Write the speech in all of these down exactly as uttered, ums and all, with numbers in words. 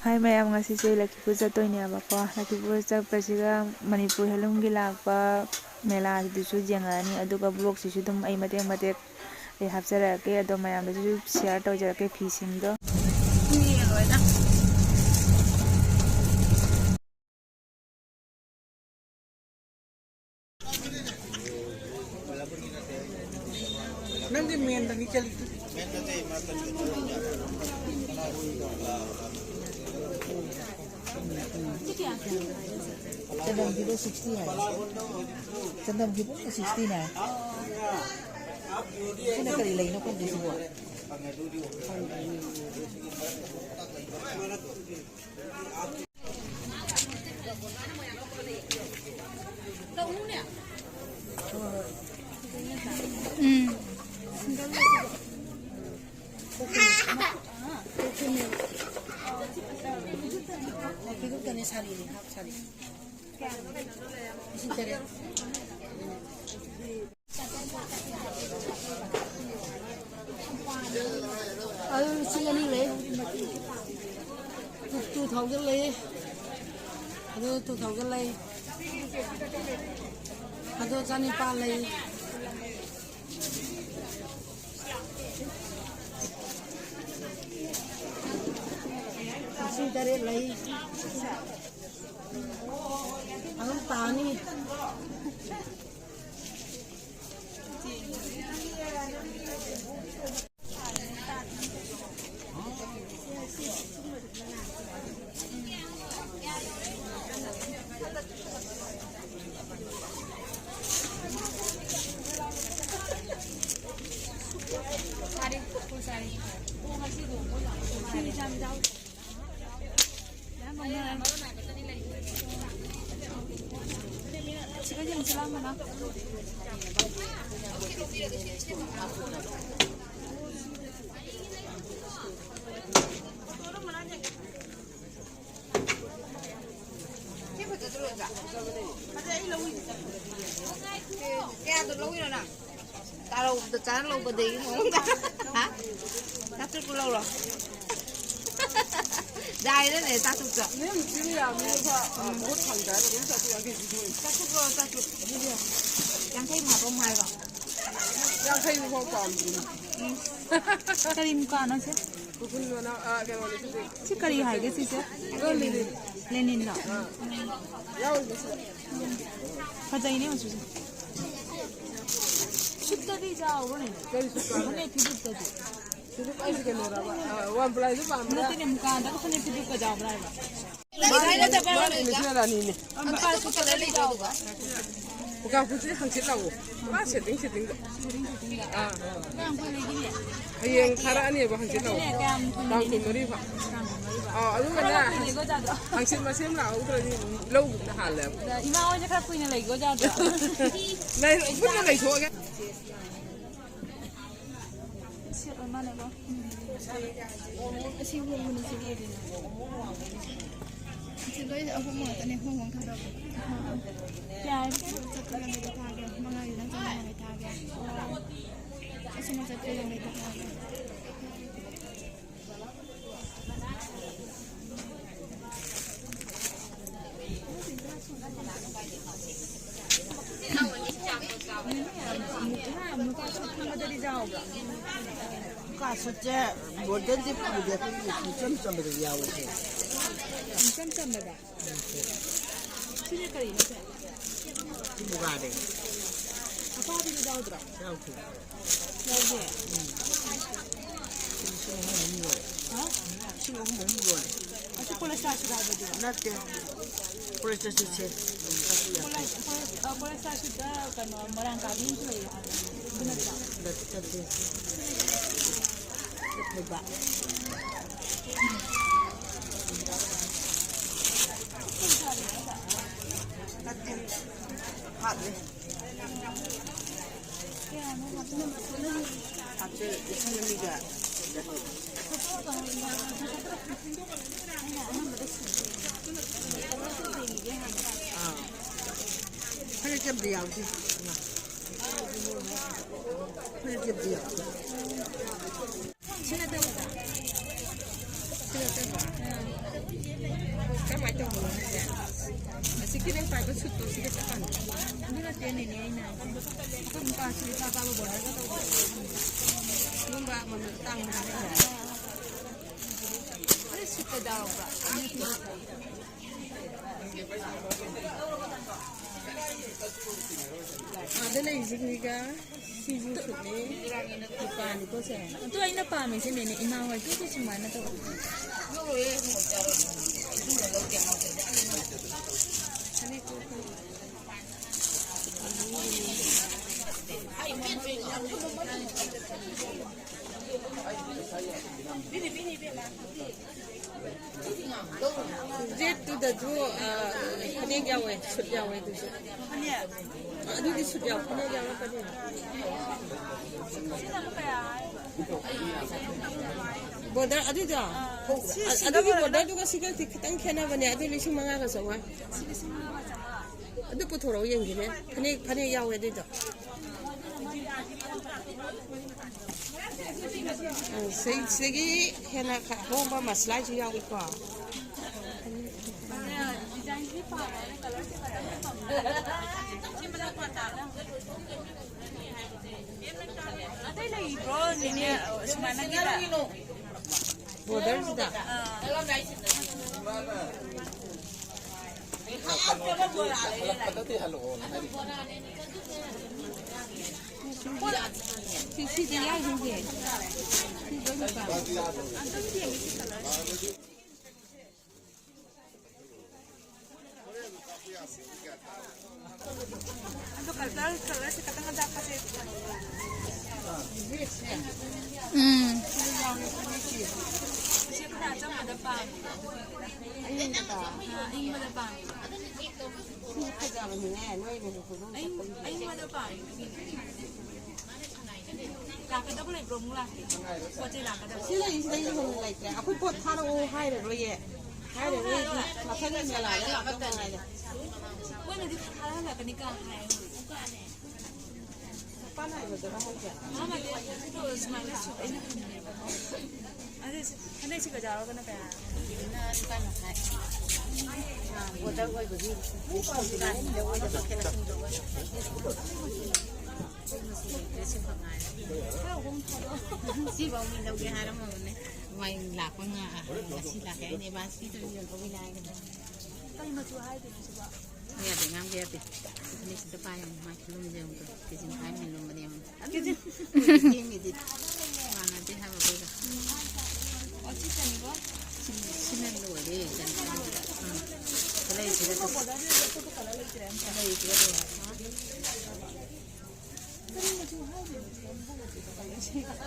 ꯍꯥꯏ ꯃꯌꯥꯝ, ꯉꯁꯤꯁꯦ ꯂꯛꯈꯤꯄꯨꯔ ꯆꯠꯇꯣꯏꯅꯦꯕꯀꯣ꯫ ꯂꯛꯈꯤꯄꯨꯔ ꯆꯠꯄꯁꯤꯒ ꯃꯅꯤꯄꯨꯔ ꯍꯦꯟꯂꯨꯝꯒꯤ ꯂꯥꯛꯄ ꯃꯦꯂꯥꯁꯤꯗꯁꯨ ꯌꯦꯡꯉꯛꯑꯅꯤ, ꯑꯗꯨꯒ ꯕ꯭ꯂꯣꯛꯁꯤꯁꯨ ꯑꯗꯨꯝ ꯑꯩ ꯃꯇꯦꯛ ꯃꯇꯦꯛ ꯑꯩ ꯍꯥꯞꯆꯔꯛꯀꯦ, ꯑꯗꯣ ꯃꯌꯥꯝꯗꯁꯨ ꯁꯤꯌꯥꯔ ꯇꯧꯖꯔꯛꯀꯦ ꯐꯤꯁꯤꯡꯗꯣ꯫ ꯅꯪꯗꯤ ꯃꯦꯟꯗꯅꯤ ꯆꯠꯂꯤꯗꯨ꯫ ꯆꯅꯝꯒꯤꯗꯣ ꯁꯤꯛꯁꯇꯤ ꯍꯥꯏ꯫ ꯆꯅꯝꯒꯤꯗꯣ ꯁꯤꯛꯁꯇꯤ ꯅꯥꯏꯟ꯫ ꯁꯤꯅ ꯀꯔꯤ ꯂꯩꯅꯣ ꯈꯪꯗꯦ ꯁꯤꯕꯣ꯫ ꯎꯝ꯫ ꯐꯤꯒꯨꯞꯇꯅꯦ ꯁꯥꯔꯤꯅꯦ, ꯍꯥꯞ ꯁꯥꯔꯤ꯫ ꯂꯤꯁꯤꯡ ꯇꯔꯦꯠ꯫ ꯑꯗꯨ ꯂꯤꯁꯤꯡ ꯑꯅꯤ ꯂꯩ꯫ ꯇꯨ ꯊꯥꯎꯖꯟ ꯂꯩ꯫ ꯑꯗꯨ ꯇꯨ ꯊꯥꯎꯖꯟ ꯂꯩ꯫ ꯑꯗꯨ ꯆꯅꯤꯄꯥꯜ ꯂꯩ꯫ ꯂꯤꯁꯤꯡ ꯇꯔꯦꯠ ꯂꯩ꯫ ꯑꯗꯨꯝ ꯇꯥꯅꯤ꯫ ꯆꯥꯗꯣ ꯂꯧꯔꯤꯔꯣ ꯅꯪ? ꯆꯥꯔꯧꯕꯗ ꯆꯥꯔ ꯂꯧꯕꯗꯒꯤ ꯃꯑꯣꯡꯗ꯫ ꯍꯥ? ꯆꯥꯇ꯭ꯔꯨꯛꯄꯨ ꯂꯧꯔꯣ? ꯌꯥꯏꯔꯅꯦ, ꯆꯥꯇ꯭ꯔꯨꯛꯇ꯫ ꯅꯪ ꯁꯤꯕ ꯌꯥꯕꯅꯤꯅ ꯈꯔ, ꯑ, ꯃꯍꯨꯠ ꯐꯪꯗ꯭ꯔꯦ꯫ ꯑꯗꯨꯝ ꯆꯥꯇ꯭ꯔꯨꯛ ꯌꯥꯡꯈꯩ ꯄꯤꯊꯣꯛꯑꯦ꯫ ꯆꯥꯇ꯭ꯔꯨꯛ ꯂꯧꯔꯣ, ꯆꯥꯇ꯭ꯔꯨꯛ꯫ ꯑꯗꯨꯗꯤ ꯌꯥꯡꯈꯩ ꯐꯥꯕ ꯑꯃ ꯍꯥꯏꯔꯣ? ꯌꯥꯡꯈꯩ ꯐꯥꯎ ꯄꯥꯝꯗꯦ꯫ ꯎꯝ꯫ ꯀꯔꯤ ꯃꯨꯀꯥꯅꯣ ꯁꯦ? ꯈꯨꯔꯈꯨꯜ ꯃꯅꯥꯎ, ꯑ, ꯀꯩꯅꯣꯅꯦ ꯁꯤꯗꯤ꯫ ꯁꯤ ꯀꯔꯤ ꯍꯥꯏꯒꯦ ꯁꯤꯁꯦ? ꯑ, ꯂꯦꯅꯤꯟ꯫ ꯂꯦꯅꯤꯟꯗꯣ? ꯑ꯫ ꯌꯥꯎꯔꯤꯕ ꯁꯤꯗ꯫ ꯐꯖꯩꯅꯦ ꯃꯆꯨꯁꯦ꯫ ꯁꯨꯠꯇꯗꯤ ꯌꯥꯎꯕ꯭ꯔꯣꯅꯦ? ꯀꯔꯤ ꯁꯨꯠ ꯄꯥꯝꯃꯦ? ꯐꯅꯦꯛ ꯐꯤꯖꯨꯠꯇꯗꯤ꯫ ꯁꯨꯠ ꯍꯥꯏꯁꯦ ꯀꯩꯅꯣꯔꯕ? ꯑ, ꯋꯥꯟ ꯄ꯭ꯂꯥꯏꯗꯣ ꯄꯥꯝꯕ꯭ꯔꯥ? ꯅꯠꯇꯦꯅꯦ, ꯃꯨꯀꯥꯗꯒ ꯐꯅꯦꯛ ꯐꯤꯖꯨꯠꯀ ꯌꯥꯎꯕ꯭ꯔꯥ ꯍꯥꯏꯕ? ꯃꯥꯅꯦ, ꯃꯤꯁ ꯔꯥꯅꯤꯅꯦ꯫ ꯃꯨꯀꯥ ꯁꯨꯠꯇꯗꯤ ꯌꯥꯎꯕ꯭ꯔꯥ? ꯃꯨꯀꯥ ꯐꯨꯔꯤꯠꯁꯦ ꯍꯪꯆꯤꯠ ꯂꯥꯛꯑꯣ꯫ ꯄꯨꯔꯥ ꯁꯦꯠꯇꯤꯡ ꯁꯦꯠꯇꯤꯡꯗ꯫ ꯀꯌꯥꯝ ꯀꯨꯏ ꯂꯩꯈꯤꯅꯤ? ꯍꯌꯦꯡ ꯊꯥꯔꯛꯑꯅꯦꯕ, ꯍꯪꯆꯤꯠ ꯂꯥꯛꯑꯣ꯫ ꯑꯗꯨꯅꯦ, ꯀꯌꯥꯝ ꯀꯨꯏꯅ ꯇꯥꯡ ꯂꯩꯈꯤꯅꯤ? ꯀꯨꯟꯃꯔꯤ ꯐꯥꯎ꯫ ꯇꯥꯡ ꯀꯨꯟꯃꯔꯤ ꯐꯥꯎ꯫ ꯑꯥ, ꯑꯗꯨꯒꯅꯦ, ꯈꯔ ꯀꯨꯏꯅ ꯂꯩꯒꯣ ꯌꯥꯗ꯭ꯔꯣ? ꯍꯪꯆꯤꯠ ꯃꯁꯦꯝ ꯂꯥꯛꯍꯧꯗ꯭ꯔꯗꯤ ꯂꯧꯕꯅ ꯍꯥꯜꯂꯦꯕ꯫ ꯑꯗ ꯏꯃꯥ ꯍꯣꯏꯁꯦ ꯈꯔ ꯀꯨꯏꯅ ꯂꯩꯒꯣ ꯌꯥꯗ꯭ꯔꯣ? ꯂꯩ-, ꯄꯨꯟꯅ ꯂꯩꯊꯣꯛꯑꯒꯦ꯫ ꯁꯦꯠ ꯑꯣꯏ ꯃꯥꯜꯂꯦꯀꯣ꯫ ꯎꯝ꯫ ꯑꯁꯤ ꯍꯣꯡꯕꯅꯤ, ꯁꯤ ꯍꯣꯡꯕꯅꯤ꯫ ꯁꯤ ꯂꯣꯏ ꯑꯍꯣꯡꯕ ꯉꯥꯛꯇꯅꯦ, ꯍꯣꯡꯕ ꯑꯃ ꯊꯥꯗꯣꯛꯑꯒꯦ꯫ ꯀꯌꯥ ꯍꯥꯏꯕ? ꯆꯥꯇ꯭ꯔꯨꯛ ꯌꯥꯡꯈꯩꯗ ꯊꯥꯒꯦ, ꯃꯉꯥꯒꯤ ꯅꯪ ꯆꯥꯝꯃꯉꯥ ꯌꯥꯡꯈꯩ ꯊꯥꯒꯦ꯫ ꯑꯣ꯫ ꯑꯁꯤꯅ ꯆꯥꯇ꯭ꯔꯨꯛ ꯌꯥꯡꯈꯩꯗ ꯊꯥꯒꯦ꯫ ꯃꯨꯀꯥ ꯁꯨꯠꯁꯦ ꯃꯣꯗꯔꯟꯗꯤ ꯄꯨꯗꯦ, ꯑꯩꯈꯣꯏꯒꯤ ꯏꯆꯝ ꯆꯝꯕꯗ ꯌꯥꯎꯋꯦ꯫ ꯏꯆꯝ ꯆꯝꯕꯗ? ꯁꯤꯅ ꯀꯔꯤꯅꯣ, ꯁꯦ? ꯁꯤ ꯃꯨꯒꯥꯅꯦ꯫ ꯑꯄꯥꯕꯤꯗꯨ ꯌꯥꯎꯗ꯭ꯔꯣ? ꯌꯥꯎꯗꯦ꯫ ꯌꯥꯎꯗꯦ? ꯎꯝ꯫ ꯁꯤ ꯂꯤꯁꯤꯡ ꯑꯍꯨꯝ ꯑꯍꯨꯝ ꯌꯣꯜꯂꯦ꯫ ꯍꯥ? ꯂꯤꯁꯤꯡ ꯑꯍꯨꯝ ꯑꯍꯨꯝ ꯌꯣꯜꯂꯦ꯫ ꯑꯁꯤ ꯄꯣꯂꯤꯁꯇꯥꯔ ꯁꯨꯠ ꯍꯥꯏꯕꯗꯨꯔꯣ? ꯅꯠꯇꯦ꯫ ꯄꯣꯂꯤꯁꯇꯥꯔ ꯁꯨꯠꯁꯦ꯫ ꯄꯣꯂꯤꯁ-, ꯄꯣꯂꯤꯁ-, ꯑ, ꯄꯣꯂꯤꯁꯇꯥꯔ ꯁꯨꯠꯇ ꯀꯩꯅꯣ ꯃꯣꯏꯔꯥꯡ ꯀꯥꯕꯤ ꯑꯃꯁꯨ ꯂꯩꯌꯦ ꯍꯥꯏꯕꯅꯦ꯫ ꯑꯗꯨ ꯅꯠꯇ꯭ꯔꯣ? ꯅꯠꯇꯦ꯫ ꯂꯩꯕ꯫ ꯅꯠꯇꯦ꯫ ꯍꯥꯠꯂꯦ꯫ ꯍꯥꯞꯆꯜꯂꯦ, ꯂꯤꯁꯤꯡ ꯑꯅꯤꯒ꯫ ꯑꯥ꯫ ꯐꯅꯦꯛꯁꯦ ꯑꯝꯇ ꯌꯥꯎꯗꯦ꯫ ꯁꯤ ꯅꯠꯇꯕꯗ꯫ ꯁꯤ ꯅꯠꯇꯕ꯫ ꯀꯃꯥꯏꯅ ꯇꯧꯕꯅꯣ ꯍꯥꯏꯁꯦ? ꯑꯁꯤ ꯀꯤꯔꯦꯟ ꯄꯥꯏꯕ ꯁꯨꯠꯇꯣ ꯁꯤꯒ ꯆꯞ ꯃꯥꯟꯅꯩ꯫ ꯑꯗꯨ ꯅꯠꯇꯦꯅꯦꯅꯦ ꯑꯩꯅ ꯍꯥꯏꯁꯦ꯫ ꯑꯩꯈꯣꯏ ꯅꯨꯄꯥꯁꯤ ꯂꯨꯄꯥ ꯆꯥꯕ ꯕꯣꯔꯗꯔꯒ ꯇꯧꯕ꯫ ꯁꯤꯒꯨꯝꯕ ꯃꯃꯜ ꯑꯇꯥꯡꯕ ꯍꯥꯏꯇꯥꯔꯦ꯫ ꯑꯗꯨ ꯁꯨꯠꯇ ꯌꯥꯎꯕ꯭ꯔꯥ? ꯑꯥꯗ ꯂꯩꯔꯤꯁꯤꯡꯁꯤꯒ ꯁꯤꯁꯨ ꯁꯨꯠꯅꯤ꯫ ꯗꯨꯀꯥꯟꯅꯤꯀꯣ ꯁꯦ꯫ ꯑꯗꯣ ꯑꯩꯅ ꯄꯥꯝꯃꯤꯁꯤꯅꯅꯦ, ꯏꯃꯥ ꯍꯣꯏꯒꯤꯁꯨ ꯁꯨꯃꯥꯏꯅ ꯇꯧꯕ꯫ ꯔꯦꯠꯇꯨꯗꯁꯨ, ꯑ, ꯐꯅꯦꯛ ꯌꯥꯎꯋꯦ, ꯁꯨꯠ ꯌꯥꯎꯋꯦ ꯑꯗꯨꯁꯨ꯫ ꯑꯗꯨꯗꯤ ꯁꯨꯠ ꯌꯥꯎ-, ꯐꯅꯦꯛ ꯌꯥꯎꯔꯛꯀꯅꯤ꯫ ꯕꯣꯔꯗꯔ ꯑꯗꯨꯗꯣ? ꯑ, ꯑꯗꯨꯒꯤ ꯕꯣꯔꯗꯔꯗꯨꯒ ꯁꯤꯒꯗꯤ ꯈꯤꯇꯪ ꯈꯦꯠꯅꯕꯅꯦ, ꯑꯗꯨ ꯂꯤꯁꯤꯡ ꯃꯉꯥꯒ ꯆꯥꯝꯃꯉꯥ꯫ ꯑꯗꯨ ꯄꯨꯊꯣꯔꯛꯑꯣ ꯌꯦꯡꯒꯦꯅꯦ꯫ ꯐꯅꯦꯛ, ꯐꯅꯦꯛ ꯌꯥꯎꯋꯦ ꯑꯗꯨꯏꯗꯣ꯫ ꯑ, ꯁꯤ-, ꯁꯤꯗꯒꯤ ꯍꯦꯟꯅ ꯈ-, ꯍꯣꯡꯕ ꯃꯁꯂꯥꯏꯁꯨ ꯌꯥꯎꯏꯀꯣ꯫ ꯑꯇꯩ ꯂꯩꯕ꯭ꯔꯣ, ꯅꯦꯅꯦ? ꯁꯨꯃꯥꯏꯅꯒꯤꯗ? ꯕꯣꯔꯗꯔꯁꯤꯗ? ꯑꯥ꯫ ꯁꯤ, ꯁꯤꯗꯤ ꯌꯥꯎꯗꯦ꯫ ꯁꯤ ꯂꯣꯏꯅ ꯄꯥꯝꯃꯦ꯫ ꯑꯗꯣ ꯀꯂꯔ, ꯀꯂꯔꯁꯦ ꯈꯇꯪ ꯑꯗꯥꯛꯄꯁꯦ꯫ ꯎꯝ꯫ ꯏꯆꯦ ꯈꯔ ꯑꯆꯝꯕꯗ ꯄꯥꯝꯃꯦ꯫ ꯑꯥ, ꯑꯏꯪꯕꯗ ꯄꯥꯝꯃꯦ꯫ ꯑꯏꯪ-, ꯑꯏꯪꯕꯗ ꯄꯥꯝꯃꯦ꯫ ꯂꯥꯛꯀꯗꯕ ꯂꯩꯕ꯭ꯔꯣ? ꯑꯃꯨꯛ ꯂꯥꯛꯀꯦ꯫ ꯄꯣꯠ ꯆꯩ ꯂꯥꯛꯀꯗꯕ꯫ ꯁꯤ ꯂꯩꯔꯤꯁꯤꯗꯩ ꯍꯦꯟꯅ ꯂꯩꯇ꯭ꯔꯦ꯫ ꯑꯩꯈꯣꯏ ꯄꯣꯠ ꯊꯥꯔꯛꯑꯣ ꯍꯥꯏꯔꯔꯣꯏꯌꯦ꯫ ꯍꯥꯏꯔꯔꯣꯏ꯫ ꯃꯊꯪꯒꯤ ꯃꯦꯂꯥꯗ ꯂꯥꯛꯇꯧ ꯉꯥꯏꯔꯦ꯫ ꯃꯣꯏꯅꯗꯤ ꯊꯥꯔꯛꯍꯜꯂꯛꯀꯅꯤ ꯀꯥ ꯍꯥꯏ꯫ ꯄꯥꯟ ꯍꯥꯏꯕꯗꯨꯔ ꯍꯥꯏꯁꯦ? ꯑꯗꯨ ꯁꯨꯃꯥꯏꯅ ꯁꯨ-, ꯑꯩꯅ ꯈꯟꯕꯅꯦꯕꯀꯣ꯫ ꯑꯗꯨ ꯁꯤ-, ꯐꯅꯦꯛꯁꯤꯒ ꯌꯥꯎꯔꯒꯅ ꯀꯌꯥ? ꯁꯤꯅ ꯂꯨꯄꯥ ꯃꯈꯥꯏ꯫ ꯑꯥ, border ꯑꯣꯏꯕꯒꯤ ꯂꯤꯁꯤꯡ ꯂꯧꯔꯣꯏꯗꯕ ꯈꯦꯠꯅ ꯁꯨꯝ ꯂꯧꯔꯣꯏ꯫ ꯁꯤꯐꯥꯎ ꯃꯤ ꯂꯧꯒꯦ ꯍꯥꯏꯔꯝꯃꯕꯅꯦ꯫ ꯃꯥꯏ ꯂꯥꯛꯄ ꯉꯥ-, ꯉꯁꯤ ꯂꯥꯛꯀꯦ꯫ ꯑꯩꯅ advance ꯄꯤꯗ꯭ꯔꯗꯤ ꯌꯣꯟꯊꯣꯛꯈꯤꯅꯤ ꯍꯥꯏꯒꯅꯤ꯫ ꯀꯩ ꯃꯆꯨ ꯍꯥꯏꯗꯣꯏꯅꯣ ꯁꯤꯕꯣ? ꯌꯥꯗꯦ, ꯉꯥꯡꯕ ꯌꯥꯗꯦ꯫ ꯐꯅꯦꯛꯁꯤꯗ ꯄꯥꯏ ꯌꯦꯡꯉꯨ, ꯃꯥꯏ ꯈꯨꯂꯨꯝꯁꯦ ꯌꯦꯡꯉꯨ꯫ ꯀꯦꯖꯤ ꯃꯈꯥꯏ ꯍꯦꯟꯅ ꯂꯨꯝꯕꯅꯦ ꯌꯦꯡꯉꯨ꯫ ꯀꯦꯖꯤ꯫ ꯊꯦꯡꯉꯤꯗꯤ꯫ ꯃꯥꯟꯅꯗꯦ ꯍꯥꯏꯕ ꯑꯩꯈꯣꯏꯒ꯫ ꯑꯣ, ꯁꯤ ꯆꯅꯤꯀꯣ? ꯁꯤ-, ꯁꯤꯅ ꯂꯣꯏꯔꯦ, ꯆꯅꯤ꯫ ꯎꯝ꯫ ꯈꯨꯂꯩꯁꯤꯗ ꯁꯤꯕꯣ border ꯁꯤꯗ ꯑꯇꯣꯞꯄ colour ꯂꯩꯇ꯭ꯔꯦ ꯑꯝꯇ? ꯂꯩꯇ꯭ꯔꯦ, ꯂꯣꯏꯔꯦ꯫ ꯀꯔꯤ ꯃꯆꯨ ꯍꯥꯏꯗꯣꯏꯅꯣ?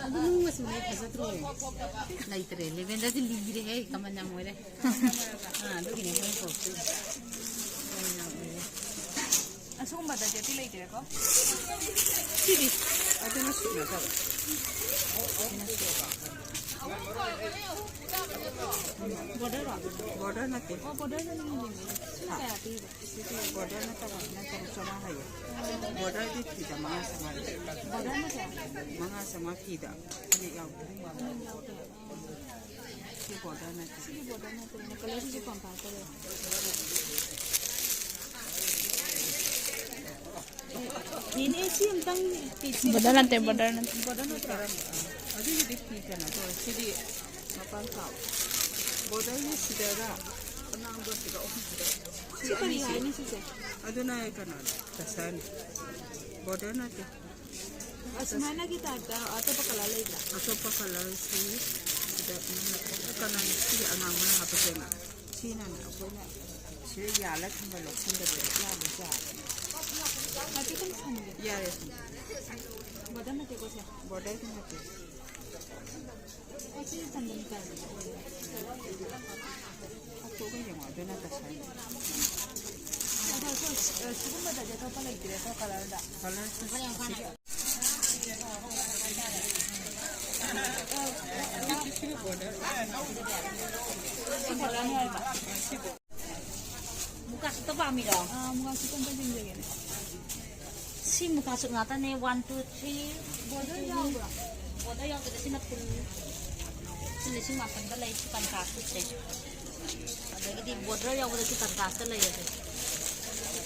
ꯑꯗꯨ ꯅꯨꯡ ꯃꯆꯨꯅꯦ, ꯐꯖꯗ꯭ꯔꯣ? ꯂꯩꯇ꯭ꯔꯦ, lavenderꯗꯤ ꯂꯤꯔꯦꯍꯦ, ꯀꯃꯟ ꯌꯥꯝ ꯑꯣꯏꯔꯦ꯫ ꯑꯥ, ꯑꯗꯨꯒꯤꯅꯦ ꯍꯣꯔꯦꯟ ꯄꯨꯔꯛꯇꯣꯏꯅꯦ꯫ ꯀꯃꯟ ꯌꯥꯝ ꯑꯣꯏꯔꯦ꯫ ꯑꯁꯤꯒꯨꯝꯕꯗꯗꯤ ꯑꯇꯩ ꯂꯩꯇ꯭ꯔꯦꯀꯣ? ꯁꯤꯗꯤ꯫ ꯑꯗꯨꯅ ꯁꯨꯠ ꯅꯠꯇꯕ꯫ Borderꯔꯣ? Border ꯅꯠꯇꯦ꯫ ꯑꯣ, borderꯗꯅ ꯌꯦꯡꯅꯤꯡꯉꯦ꯫ ꯁꯤꯅ ꯀꯌꯥ ꯄꯤꯔꯤꯕ? ꯁꯤꯗꯤ border ꯅꯠꯇꯕꯅꯤꯅ ꯇꯔꯨꯛ ꯆꯥꯝꯃꯉꯥ ꯍꯥꯏꯌꯦ꯫ Borderꯗꯤ ꯐꯤꯗ ꯃꯉꯥ ꯆꯥꯝꯃꯉꯥ ꯂꯩ꯫ Borderꯅ ꯀꯌꯥ? ꯃꯉꯥ ꯆꯥꯝꯃꯉꯥ ꯐꯤꯗ꯫ ꯐꯅꯦꯛ ꯌꯥꯎꯗꯦ꯫ ꯐꯅꯦꯛ ꯌꯥꯎꯗꯦ꯫ ꯁꯤ border ꯅꯠꯇꯦ꯫ ꯁꯤꯒꯤ border ꯅꯠꯇꯦ꯫ Colourꯁꯤꯁꯨ ꯄꯥꯝ ꯐꯥꯠꯇꯔꯦ꯫ ꯅꯦꯅꯦ, ꯁꯤ ꯑꯝꯇꯪ ꯄꯤ-, ꯁꯤ border ꯅꯠꯇꯦ, ꯁꯤ border ꯅꯠꯇꯦ꯫ Border ꯅꯠꯇ꯭ꯔꯣ? ꯑꯗꯨꯒꯤꯗꯤ ꯐꯤ ꯀꯩꯅꯣ ꯇꯧꯋꯦ꯫ ꯁꯤꯗꯤ ꯃꯄꯥꯟ ꯁꯥꯕ꯫ Borderꯒꯤ ꯁꯤꯗꯔ ꯑꯉꯥꯡꯕ ꯁꯤꯗ ꯑꯍꯨꯝꯁꯤꯗ꯫ ꯁꯤ ꯀꯔꯤ ꯑꯅꯤꯁꯤ꯫ ꯍꯥꯏꯅꯤ ꯁꯤꯁꯦ? ꯑꯗꯨꯅ ꯀꯩꯅꯣꯅꯦ, ꯇꯁꯔꯅꯤ꯫ Border ꯅꯠꯇꯦ꯫ ꯑꯁꯨꯃꯥꯏꯅꯒꯤ typeꯇ ꯑꯇꯣꯞꯄ colour ꯂꯩꯕ꯭ꯔꯥ? ꯑꯇꯣꯞꯄ colourꯁꯤ ꯁꯤꯗ ꯅꯪꯅ ꯀꯩꯅꯣ, ꯁꯤꯒꯤ ꯑꯉꯥꯡꯕꯅ ꯍꯥꯞꯄꯁꯦꯅ꯫ ꯁꯤꯅꯅꯦ ꯑꯩꯈꯣꯏꯅ ꯁꯤꯗ ꯌꯥꯜꯂ ꯊꯝꯕ ꯂꯧꯁꯤꯟꯕꯗ ꯌꯥꯜꯂ ꯆꯥꯔꯦ꯫ ꯍꯥꯏꯐꯦꯠꯇꯪ ꯁꯥꯟꯅꯒꯦ꯫ ꯌꯥꯔꯦ꯫ Border ꯅꯠꯇꯦꯀꯣ ꯁꯦ? Borderꯒꯤ ꯅꯠꯇꯦ꯫ ꯑꯣ, ꯁꯤ ꯆꯟꯗꯅꯤ ꯀꯥꯏꯅ ꯑꯣꯏꯔꯦ꯫ ꯍꯥꯞꯇꯣꯛꯑꯒ ꯌꯦꯡꯉꯣ, ꯑꯗꯨꯅ ꯇꯁꯥꯏꯅꯤ꯫ ꯑꯗꯣ ꯁꯤ, ꯑ, ꯁꯤꯒꯨꯝꯕꯗꯗꯤ ꯑꯇꯣꯞꯄ ꯂꯩꯇ꯭ꯔꯦꯀꯣ, colourꯗ? Colourꯁꯦ ꯁꯤꯒꯤ ꯁꯤ borderꯅꯤ ꯍꯥꯏꯕ? ꯃꯨꯀꯥ ꯁꯨꯠꯇ ꯄꯥꯝꯃꯤꯔꯣ? ꯑꯥ, ꯃꯨꯀꯥ ꯁꯨꯠꯇ ꯑꯝꯇ ꯌꯦꯡꯖꯒꯦꯅꯦ꯫ ꯁꯤ ꯃꯨꯀꯥ ꯁꯨꯠ ꯉꯥꯛꯇꯅꯦ, ꯋꯥꯟ, ꯇꯨ, ꯊ꯭ꯔꯤ꯫ ꯕꯣꯔꯗꯔ ꯌꯥꯎꯕ꯭ꯔꯥ? ꯕꯣꯔꯗꯔ ꯌꯥꯎꯗꯦꯗ, ꯁꯤꯅ ꯐꯨꯜ꯫ ꯁꯤ ꯂꯤꯁꯤꯡ ꯃꯥꯄꯟꯗ ꯂꯩ, ꯁꯤ ꯀꯟꯇ꯭ꯔꯥꯁ ꯁꯨꯠꯁꯦ꯫ ꯑꯗꯒꯤꯗꯤ ꯕꯣꯔꯗꯔ ꯌꯥꯎꯕꯗ ꯁꯤ ꯀꯟꯇ꯭ꯔꯥꯁꯇ ꯂꯩꯌꯦ꯫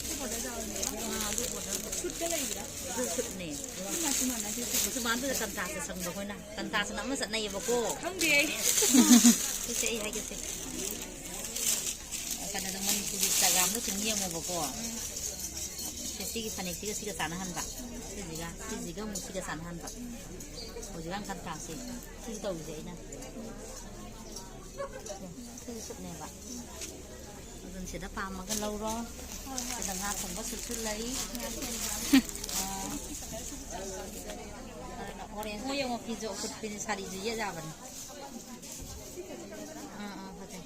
ꯁꯤ ꯕꯣꯔꯗꯔ ꯌꯥꯎꯕꯅꯦ꯫ ꯑꯥ, ꯑꯗꯨ ꯕꯣꯔꯗꯔ꯫ ꯁꯨꯠꯇ ꯂꯩꯕ꯭ꯔꯥ? ꯑꯗꯨ ꯁꯨꯠꯅꯦ꯫ ꯁꯤ ꯃꯥꯟꯅꯗꯦ, ꯁꯤ ꯃꯥꯟꯅꯗꯦ꯫ ꯁꯤ ꯃꯥꯟꯅꯗꯦ, ꯀꯟꯇ꯭ꯔꯥꯁꯇ ꯁꯪꯕ ꯑꯩꯈꯣꯏꯅ꯫ ꯀꯟꯇ꯭ꯔꯥꯁꯇꯅ ꯑꯃ ꯆꯠꯅꯩꯌꯦꯕꯀꯣ꯫ ꯈꯪꯗꯦ ꯑꯩ꯫ ꯁꯤꯁꯦ ꯑꯩ ꯍꯥꯏꯒꯦꯁꯦ꯫ ꯀꯩꯅꯣꯗ ꯃꯅꯤꯄꯨꯔꯒꯤ ꯏꯟꯁꯇꯥꯒ꯭ꯔꯥꯝꯗ ꯁꯨꯝ ꯌꯦꯡꯉꯣꯕꯀꯣ꯫ ꯁꯦ, ꯁꯤꯒꯤ ꯐꯅꯦꯛꯁꯤꯒ ꯁꯤꯒ ꯆꯥꯟꯅꯍꯟꯕ꯫ ꯁꯤꯁꯤꯒ, ꯁꯤꯁꯤꯒ ꯑꯃꯨꯛ ꯁꯤꯒ ꯆꯥꯟꯅꯍꯟꯕ꯫ ꯍꯧꯖꯤꯛꯀꯥꯟ ꯀꯟꯇ꯭ꯔꯥꯁꯁꯦ ꯁꯤ ꯇꯧꯔꯤꯁꯦ ꯑꯩꯅ꯫ ꯁꯤꯁꯨ ꯁꯨꯠꯅꯦꯕ꯫ ꯑꯗꯨꯝ ꯁꯤꯗ ꯄꯥꯝꯃꯒ ꯂꯧꯔꯣ꯫ ꯁꯤꯗ ꯉꯥ ꯊꯣꯡꯕ ꯁꯨꯠꯁꯨ ꯂꯩ꯫ ꯑꯣꯔꯦꯟꯖ꯫ ꯃꯣꯏ ꯌꯦꯡꯉꯣ, ꯐꯤꯁꯨ ꯑꯀꯨꯠꯄꯤꯅꯤ, ꯁꯥꯔꯤꯁꯨ ꯌꯦꯠ ꯌꯥꯕꯅꯤ꯫ ꯑꯥ, ꯑꯥ, ꯐꯖꯩ꯫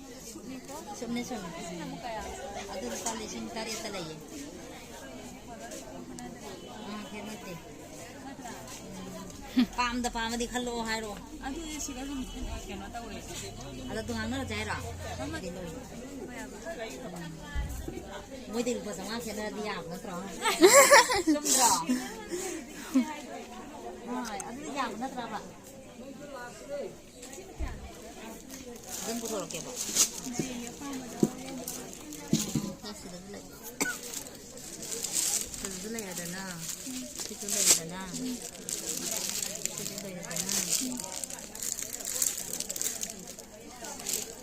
ꯁꯨꯠꯅꯦ, ꯁꯨꯠꯅꯦ꯫ ꯑꯗꯨ ꯂꯨꯄꯥ ꯂꯤꯁꯤꯡ ꯇꯔꯦꯠꯇ ꯂꯩꯌꯦ꯫ ꯑꯥ, ꯈꯦꯠꯅꯗꯦ꯫ ꯎꯝ꯫ ꯄꯥꯝꯗ ꯄꯥꯝꯃꯗꯤ ꯈꯜꯂꯛꯑꯣ ꯍꯥꯏꯔꯣ꯫ ꯑꯗꯨꯗꯤ ꯁꯤꯗ ꯑꯗꯨꯝ ꯀꯩꯅꯣ ꯇꯧꯋꯦ꯫ ꯑꯗ ꯑꯗꯨꯝ ꯉꯥꯡꯅꯔꯁꯦ ꯍꯥꯏꯔꯣ? ꯃꯣꯏꯗꯤ ꯂꯨꯄꯥ ꯆꯥꯝꯃꯉꯥ ꯈꯦꯠꯅꯔꯗꯤ ꯌꯥꯕ ꯅꯠꯇ꯭ꯔꯣ? ꯆꯨꯝꯗ꯭ꯔꯣ? ꯍꯣꯏ, ꯑꯗꯨꯗꯤ ꯌꯥꯕ ꯅꯠꯇ꯭ꯔꯕ? ꯑꯗꯨꯝ ꯄꯨꯊꯣꯔꯛꯀꯦꯕ꯫ ꯁꯤꯗꯁꯨ ꯂꯩ꯫ ꯁꯤꯗꯁꯨ ꯂꯩꯔꯦꯗꯅ꯫ ꯁꯤꯁꯨ ꯂꯩꯔꯦꯗꯅ꯫ ꯁꯤꯁꯨ ꯂꯩꯔꯦꯗꯅ꯫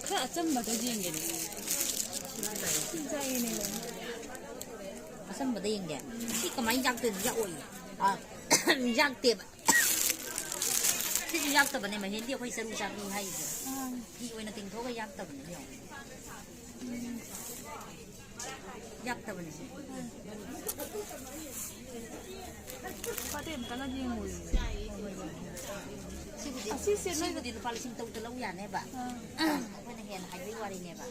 ꯈꯔ ꯑꯆꯝꯕꯗ ꯌꯦꯡꯒꯦꯅꯦ꯫ ꯁꯤ ꯆꯥꯏꯌꯦꯅꯦ꯫ ꯑꯆꯝꯕꯗ ꯌꯦꯡꯒꯦ꯫ ꯁꯤ ꯀꯃꯥꯏꯅ ꯌꯥꯛꯇꯣꯏꯅꯣ? ꯌꯥꯛꯑꯣꯏ꯫ ꯑ, ꯌꯥꯛꯇꯦꯕ꯫ ꯁꯤꯁꯨ ꯌꯥꯛꯇꯕꯅꯦ, ꯃꯍꯦꯟꯗꯤ ꯑꯩꯈꯣꯏ ꯆꯔꯨ ꯆꯥꯕꯤ ꯍꯥꯏꯁꯦ꯫ ꯐꯤ ꯑꯣꯏꯅ ꯇꯤꯡꯊꯣꯛꯑꯒ ꯌꯥꯛꯇꯕꯅꯦ, ꯌꯦꯡꯉꯣ꯫ ꯌꯥꯛꯇꯕꯅꯦ꯫ ꯐꯇꯦ ꯑꯝꯇꯒ ꯌꯦꯡꯉꯨ꯫ ꯁꯤꯕꯨꯗꯤ, ꯑꯁꯤꯁꯦ ꯅꯣꯏ ꯁꯤꯕꯨꯗꯤ ꯂꯨꯄꯥ ꯂꯤꯁꯤꯡ ꯇꯔꯨꯛꯇ ꯂꯧ ꯌꯥꯅꯦꯕ꯫ ꯑꯥ꯫ ꯑꯩꯈꯣꯏꯅ ꯍꯦꯟꯅ ꯍꯥꯏꯕꯒꯤ ꯋꯥꯔꯤꯅꯦꯕ꯫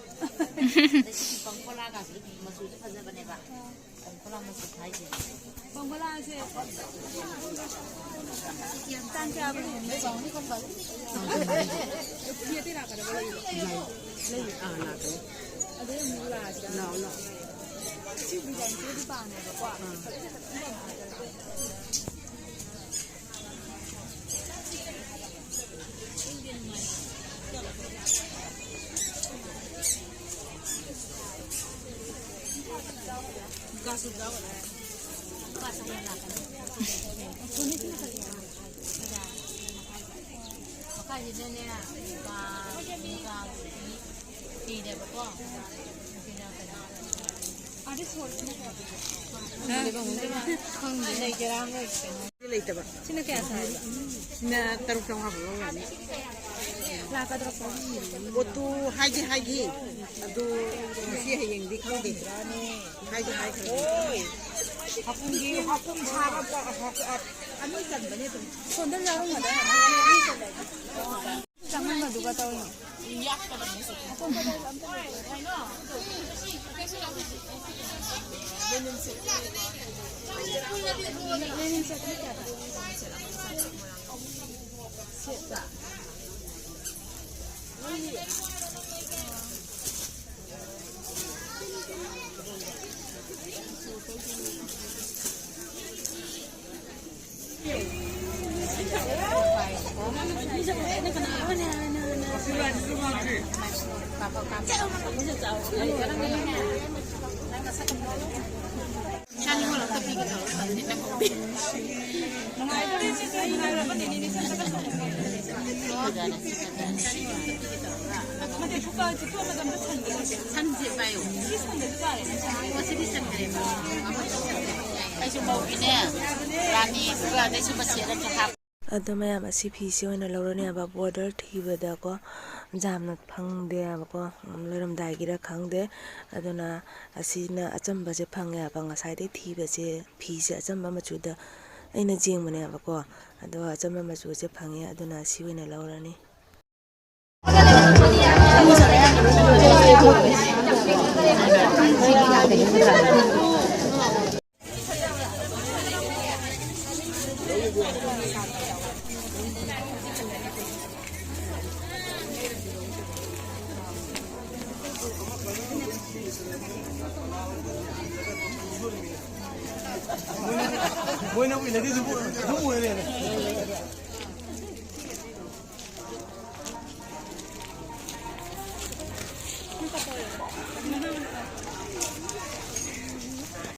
ꯑꯗꯩ ꯁꯤꯒꯤ ꯄꯪ ꯄꯣꯂꯥꯒꯁꯤ ꯃꯆꯨꯁꯨ ꯐꯖꯕꯅꯦꯕ꯫ ꯄꯪ ꯄꯣꯂꯥ ꯃꯆꯨ ꯍꯥꯏꯁꯦ꯫ ꯄꯪ ꯄꯣꯂꯥꯁꯦ ꯇꯥꯡ ꯀꯌꯥꯕꯨ ꯌꯣꯟꯒꯦ? ꯐꯤ ꯑꯇꯩ ꯂꯥꯛꯀꯗꯕ ꯂꯩꯕ꯭ꯔꯣ? ꯂꯩ, ꯑꯥ, ꯂꯥꯛꯀꯅꯤ꯫ ꯑꯗꯩ ꯑꯃꯨꯛ ꯂꯥꯛꯑꯁꯤꯔꯥ? ꯂꯥꯛꯑꯣ, ꯂꯥꯛꯑꯣ꯫ ꯃꯈꯥꯁꯤꯗꯅꯦ ꯃꯨꯀꯥ, ꯃꯨꯀꯥ ꯐꯤꯅꯦꯕꯀꯣ꯫ ꯈꯪꯗꯦ꯫ ꯂꯩꯇꯕ꯫ ꯁꯤꯅ ꯀꯌꯥ ꯁꯥꯏ? ꯁꯤꯅ ꯇꯔꯨꯛ ꯆꯥꯝꯃꯉꯥ ꯐꯥꯎ ꯂꯧꯔꯅꯤ꯫ ꯂꯥꯛꯀꯗ꯭ꯔꯣ? ꯄꯣꯠꯇꯨ ꯍꯥꯏꯗꯤ ꯍꯥꯏꯈꯤ꯫ ꯑꯗꯨ ꯉꯁꯤ ꯍꯌꯦꯡꯗꯤ ꯈꯪꯗꯦ꯫ ꯍꯥꯏꯗꯤ ꯍꯥꯏꯈ꯭ꯔꯦ꯫ ꯍꯀꯨꯝꯒꯤ, ꯍꯀꯨꯝ ꯁꯥꯕ ꯄꯣ-, ꯍ-, ꯑ, ꯑꯅꯤ ꯆꯟꯕꯅꯦ ꯑꯗꯨꯝ꯫ ꯁꯣꯟꯗ ꯌꯥꯎꯔꯝꯒꯗ꯭ꯔꯥ? ꯆꯪꯍꯟꯕꯗꯨꯒ ꯇꯧꯔꯤꯅꯦ꯫ ꯁꯟꯁꯦ ꯄꯥꯏꯌꯨ꯫ ꯑꯣ, ꯁꯤꯗꯤ ꯆꯟꯈ꯭ꯔꯦꯕ꯫ ꯑꯩꯁꯨ ꯃꯧꯒꯤꯅꯦ, ꯔꯥꯅꯤ, ꯑꯗꯨꯒ ꯑꯗꯩ ꯁꯨꯝ ꯃꯆꯦꯠ ꯑꯃꯁꯨ ꯍꯥꯞ-꯫ ꯑꯗꯣ ꯃꯌꯥꯝ, ꯑꯁꯤ ꯐꯤꯁꯦ ꯑꯣꯏꯅ ꯂꯧꯔꯅꯦꯕ꯫ ꯕꯣꯔꯗꯔ ꯊꯤꯕꯗꯀꯣ ꯖꯥꯝꯅ ꯐꯪꯗꯦꯕꯀꯣ, ꯂꯣꯏꯔꯝꯗꯥꯏꯒꯤꯔ ꯈꯪꯗꯦ꯫ ꯑꯗꯨꯅ ꯑꯁꯤꯅ ꯑꯆꯝꯕꯁꯦ ꯐꯪꯉꯦꯕ꯫ ꯉꯁꯥꯏꯗꯩ ꯊꯤꯕꯁꯦ, ꯐꯤꯁꯦ ꯑꯆꯝꯕ ꯃꯆꯨꯗ ꯑꯩꯅ ꯌꯦꯡꯕꯅꯦꯕꯀꯣ, ꯑꯗꯣ ꯑꯆꯝꯕ ꯃꯆꯨꯁꯦ ꯐꯪꯉꯦ, ꯑꯗꯨꯅ ꯑꯁꯤ ꯑꯣꯏꯅ ꯂꯧꯔꯅꯤ꯫ ꯃꯣꯏꯅ ꯏꯟꯅꯗꯣꯏꯗꯨꯕꯨ ꯑꯗꯨꯝ ꯑꯣꯏꯔꯦ꯫